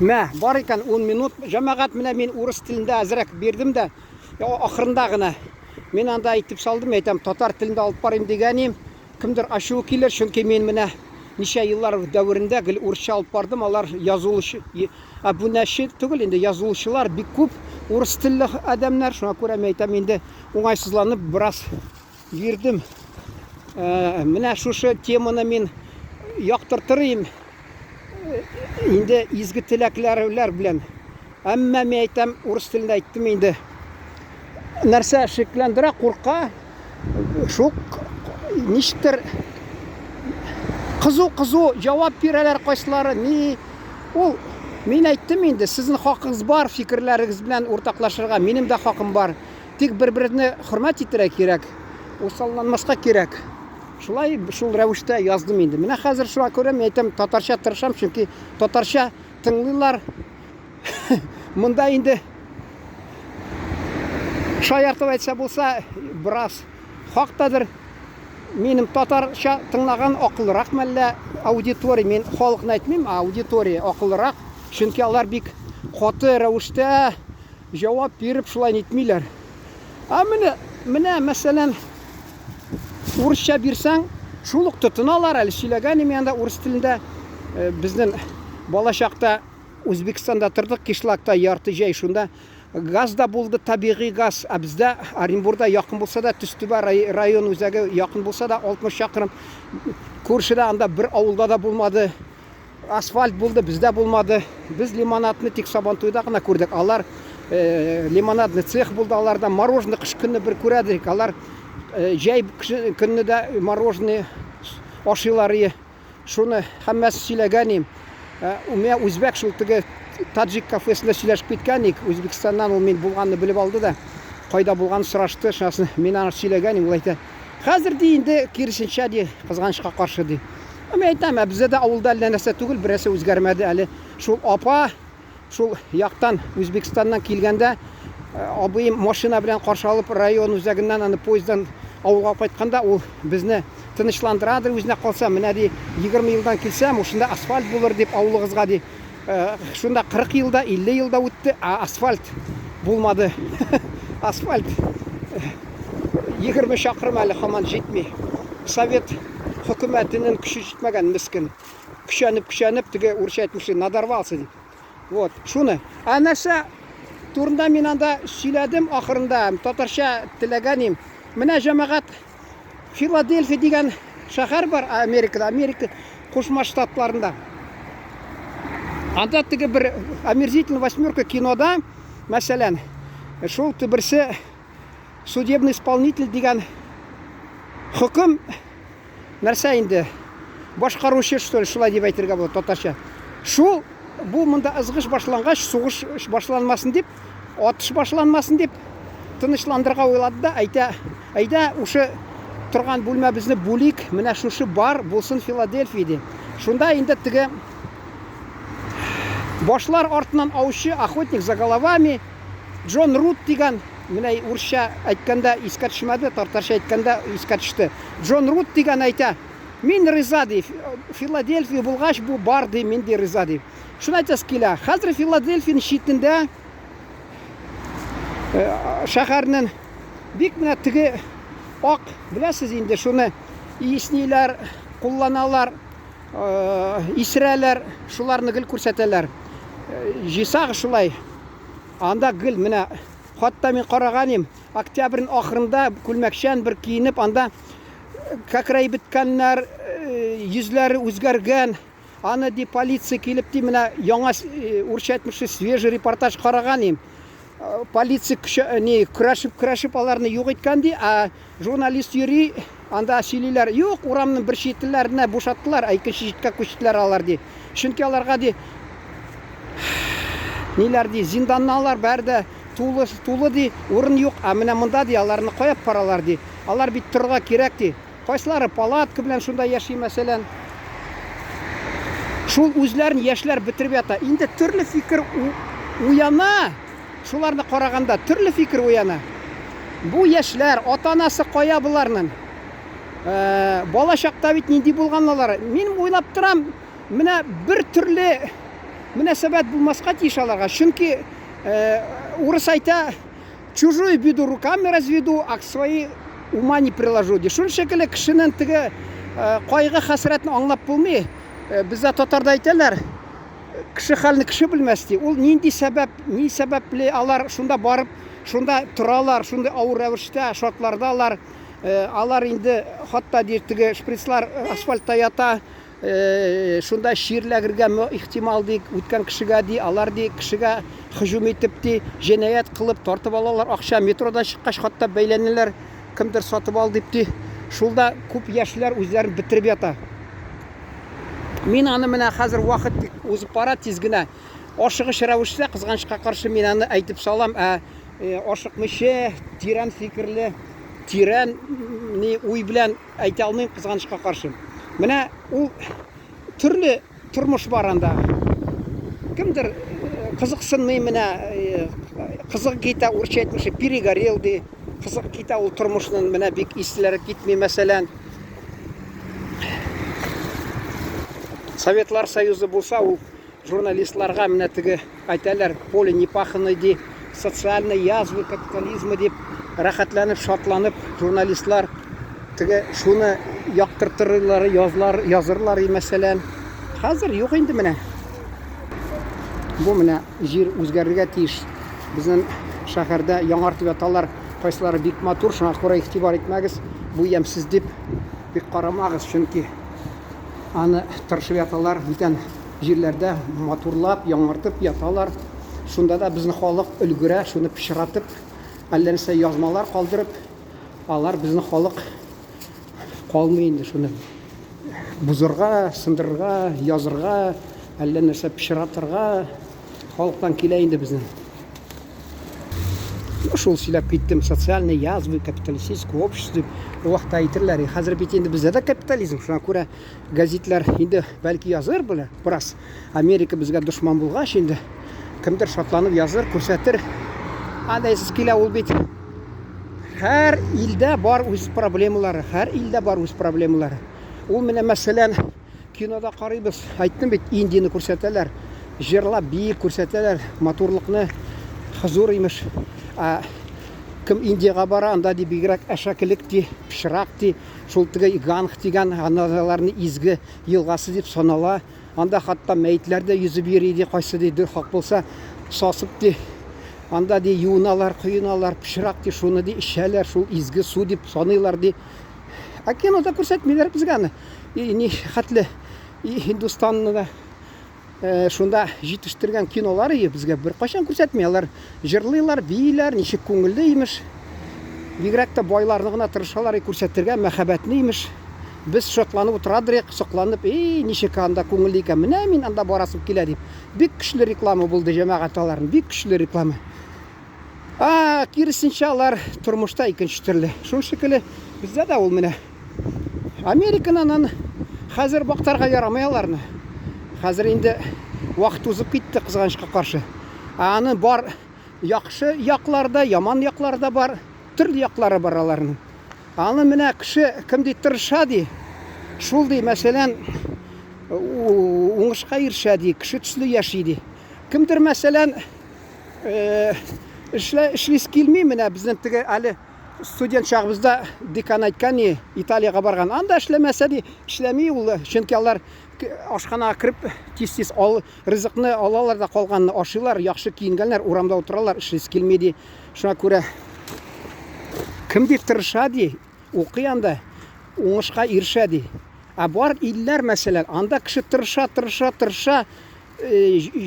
Мә, бар икән 10 минут. Җәмәгать, менә мин урыс телендә әзрәк бирдем дә, ахырында гына. Мин анда әйтеп салдым, әйтәм, татар телендә алып барыйм дигәнем. Кемдер ачуы килер, чөнки мин менә ничә еллар дәверендә гел урысча алып бардым, алар язылучы, әбүнәче түгел инде, язылучылар бик күп урыс телле адәмнәр, шуңа күрә мин әйтәм инде уңайсызланып бераз бирдем. Э, менә шушы теманы мин яктыртыр идем э, инде изге теләкләр белән. Әмма мин әйтәм, урыс телендә әйттем инде. Нәрсә шикләндерә, курка, шул ничектер кызу-кызу җавап бирәләр кайсылары. Ни ул мин әйттем инде, сезнең хакыгыз бар фикерләрегез белән уртаклашырга, минем дә хакым бар. Тик бер-берне хөрмәт итәргә кирәк, усалланмаска кирәк. Шулай шул рәвештә яздым инде. Менә хәзер шуңа күрә мин әйтәм, татарча тырышам, чөнки татарча тыңлыйлар. Монда инде шаяртып әйтсә булса, бераз хактадыр. Минем татарча тыңлаган акыллырак мәллә аудитория, мин халыкны әйтмим, ә аудитория акыллырак, чөнки алар бик каты рәвештә җавап биреп шулай нитмиләр. Ә менә, менә мәсәлән, урысча бирсәң, шул ук тотыналар, әле сөйләгән идем анда урыс телендә э, безнең балачакта Үзбекстанда тордык, кишлакта ярты җәй шунда газ да булды, табигый газ. Ә бездә Оренбурда якын булса да, Төстүбә район үзәге якын булса да, 60 чакрым күршедә анда бер авылда да булмады. Асфальт булды, бездә булмады. Без лимонадны тик Сабантуйда гына күрдек. Алар э, лимонадный цех булды аларда, мороженое кыш көнне бер күрәдек. Алар э, җәй көнне дә мороженое ашыйлар. Шуны һәммәсе сөйләгән им. Ә, Менә үзбәк шул теге таджик кафесында сөйләшеп киткән ик. Үзбекстаннан ул мин булганны белеп алды да, кайда булганын сорашты. Шунысын мин аңа сөйләгән им, ул әйтә. Хәзер ди инде киресенчә ди, кызганычка каршы ди. Мин әйтәм, ә бездә дә авылда әллә нәрсә түгел, бер нәрсә үзгәрмәде әле. Шул апа Шул яктан, Үзбекстаннан килгәндә, абыем машина белән каршы алып, район үзәгеннән аны поезддан авылга кайтканда, ул безне тынычландырадыр, үзенә калса, менә ди, 20 елдан килсәм, шунда асфальт булыр дип авылыгызга ди. Шунда 40 ел да, 50 ел да үтте, ә асфальт булмады. Асфальт 20 чакрым әле һаман җитми. Совет хөкүмәтенең көче җитмәгән, мескен. Көчәнеп, көчәнеп, теге урысча әйтмешли, надорвался дип. Вот, шуны. Ә нәрсә турында мин анда сөйләдем ахырында, татарча теләгән им. Менә җәмәгать Филадельфия дигән шәһәр бар Америкада, Америка Кушма Штатларында. Анда теге бер омерзительная восьмерка кинода, мәсәлән, шул берсе судебный исполнитель дигән хөкем нәрсә инде башкаручы что ли шулай дип әйтергә була татарча шул бу монда ызгыш башлангач сугыш башланмасын дип атыш башланмасын дип тынычландырырга уйлады да әйтә әйдә ушы торган бүлмәбезне бүлик менә шушы бар булсын Филадельфия ди шунда инде теге башлар артыннан аучы охотник за головами Джон Рут дигән, менә урысча әйткәндә искә төшмәде, татарча әйткәндә искә төште. Джон Рут дигән әйтә, мин риза ди, Филадельфия булгач бу бар ди, мин ди риза ди. Шуны әйтәсе килә, хәзер Филадельфияның читендә э, шәһәрнең бик менә теге ак, беләсез инде, шуны исниләр, кулланалар, э, исерәләр, шуларны гел күрсәтәләр. Э, җыйсак шулай. Анда гел менә хатта мин караган идем, октябрьнең ахырында күлмәкчән бер киенеп, анда кәкрәй беткәннәр, йөзләре үзгәргән. Аны ди полиция килеп ди менә яңа урысча әйтмешли свежий репортаж караган идем. Полиция не көрәшеп көрәшеп аларны юк иткән ди, ә журналист йөри, анда сөйлиләр, юк, урамның бер читләренә бушаттылар, ә икенче читкә күчтеләр алар ди. Чөнки аларга ди ниләр ди, зинданналар бәр дә тулы, тулы ди, урын юк, ә менә монда ди, аларны кая апаралар ди. Алар бит торырга кирәк ди. Кайсылары палатка белән шунда яши, мәсәлән. Шул үзләрен яшьләр бетереп ята. Инде төрле фикер уяна. Шуларны караганда төрле фикер уяна. Бу яшьләр, ата-анасы кая боларның? Э, бала чакта бит нинди булган алар. Мин уйлап торам, менә бер төрле мөнәсәбәт булмаска тиеш аларга. Чөнки урыс әйтә, чужую беду руками разведу, а к своей ума не приложу. Ди. Шул шикелле кешенең теге кайгы хәсрәтен аңлап булмый. Бездә татарда әйтәләр, кеше хәлне кеше белмәс ди. Ул нинди сәбәп, ни сәбәпле алар шунда барып, шунда торалар, шундый авыр рәвештә, шартларда алар, алар инде хатта ди теге шприцлар асфальтта ята, шунда чир эләгергә ихтимал ди, үткән кешегә ди, алар ди кешегә һөҗүм итеп ди, җинаять кылып тартып алалар акча, метродан чыккач хатта бәйләнәләр, кемдер сатып ал дип ди. Шул да күп яшьләр үзләрен бетереп ята. Мин аны менә хәзер вакыт бик узып бара тиз генә. Ашыгыч рәвештә, кызганычка каршы, мин аны әйтеп салам, ә ашыкмыйча, тирән фикерле, тирән ни уй белән әйтә алмыйм, кызганычка каршы. Менә ул төрле тормыш бар анда. Кемдер кызыксынмый менә, кызык китә, урысча әйтмешли, перегорел ди. Кызык китә ул тормышның, менә бик исләре китми, мәсәлән. Советлар Союзы булса, ул журналистларга менә теге әйтәләр, поле не паханное ди, социальная язва капитализма дип, рәхәтләнеп, шатланып журналистлар теге шуны яктыртырлар, язлар, язырлар, мәсәлән. Хәзер юк инде менә. Бу менә җир үзгәрергә тиеш. Безнең шәһәрдә яңартып яталар. Кайсылары бик матур, шуңа күрә игътибар итмәгез, бу ямьсез дип бик карамагыз, чөнки аны тырышып яталар, бүтән җирләрдә матурлап, яңартып яталар. Шунда да безнең халык өлгерә, шуны пычратып, әллә нәрсә язмалар калдырып, алар безнең халык калмый инде шуны бозырга, сындырырга, язырга, әллә нәрсә пычратырга халыктан килә инде безнең. Ну, шул сөйләп киттем, социальные язвы, капиталистическое общество дип, ул вакытта әйтерләр. Хәзер бит инде бездә дә капитализм, шуңа күрә газетлар инде бәлки языр белә, бераз. Америка безгә дошман булгач инде кемдер шатланып языр, күрсәтер. Андайсыз килә ул бит. Һәр илдә бар үз проблемалары, һәр илдә бар үз проблемалары. Ул менә мәсәлән, кинода карыйбыз, әйттем бит, Индияне күрсәтәләр, җырлап, биеп күрсәтәләр, матурлыкны, хозур имеш. Ә кем Индиягә бара, анда ди бигрәк әшәкелек ди, пычрак ди, шул теге Ганг дигән, аналарны изге елгасы дип санала. Анда хатта мәетләр дә йөзеп йөри ди, кайсы ди дөр хак булса, сасып ди. Анда ди юыналар, коеналар, пычрак ди, шуны ди эчәләр, шул изге су дип саныйлар ди. Ә кинода күрсәтмиләр безгә аны. И, ни хәтле Һиндустанны да шунда җитештергән кинолар и безгә беркайчан күрсәтми. Алар җырлыйлар, бииләр, ничек күңелле имеш. Бигрәк тә байларны гына тырышалар и күрсәтергә, мәхәббәтне имеш. Без шатланып утырадырык, сокланып, эй, ничек анда күңелле икән, менә мин анда барасым килә дип. Бик көчле реклама булды җәмәгать аларның, бик көчле реклама. А, киресенчә алар тормышта икенче төрле. Шул шикелле бездә дә ул менә. Американы анан хәзер бактарга ярамый аларны. Хәзер инде вакыт узып китте кызганычка каршы. Ә аны бар яхшы яклар да, яман яклар да бар, төрле яклары бар аларның. Аны менә кеше кем ди тырыша ди. Шул ди, мәсәлән, уңышка ирешә ди, кеше төсле яши ди. Кемдер, мәсәлән, эшлә эшлис килми, менә безнең теге әле студент чагыбызда декан әйткән ни, Италиягә барган. Анда эшләмәсә ди, эшләми ул, чөнки алар ашханага кереп тиз-тиз ал ризыкны алалар да калганны ашыйлар, яхшы киенгәннәр, урамда утыралар, эшлис килми ди. Шуңа күрә кем дип тырыша ди, укый анда, уңышка ирешә ди. Ә бар илләр, мәсәлән, анда кеше тырыша, тырыша, тырыша,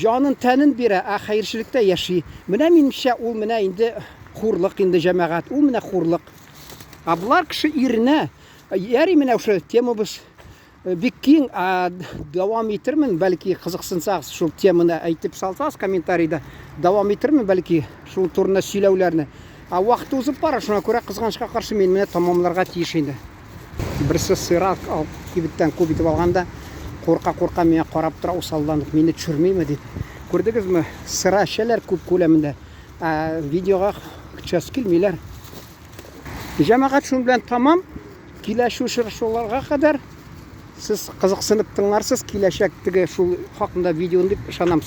җанын, тәнен бирә, ә хәерчелектә яши. Менә минемчә, ул менә инде хурлык инде, җәмәгать, ул менә хурлык. Ә болар кеше иренә, яри менә шушы темабыз бик киң, ә дәвам итермен, бәлки кызыксынсагыз, шул теманы әйтеп салсагыз комментарийда, дәвам итермен, бәлки шул турында сөйләүләрне. Ә вакыт узып бара, шуңа күрә кызганычка каршы мин менә тамамларга тиеш инде. Берсе сыра алып кибеттән күп итеп алган да, курка-курка миңа карап тора, усалланып, мине төшермиме дип. Күрдегезме, сыра эчәләр күп күләмендә, ә видеога төшәсе килмиләр. Җәмәгать шуның белән тамам. Киләче очрашуларга кадәр сез кызыксынып тыңларсыз киләчәк теге шул хакында видеоны дип ышанам.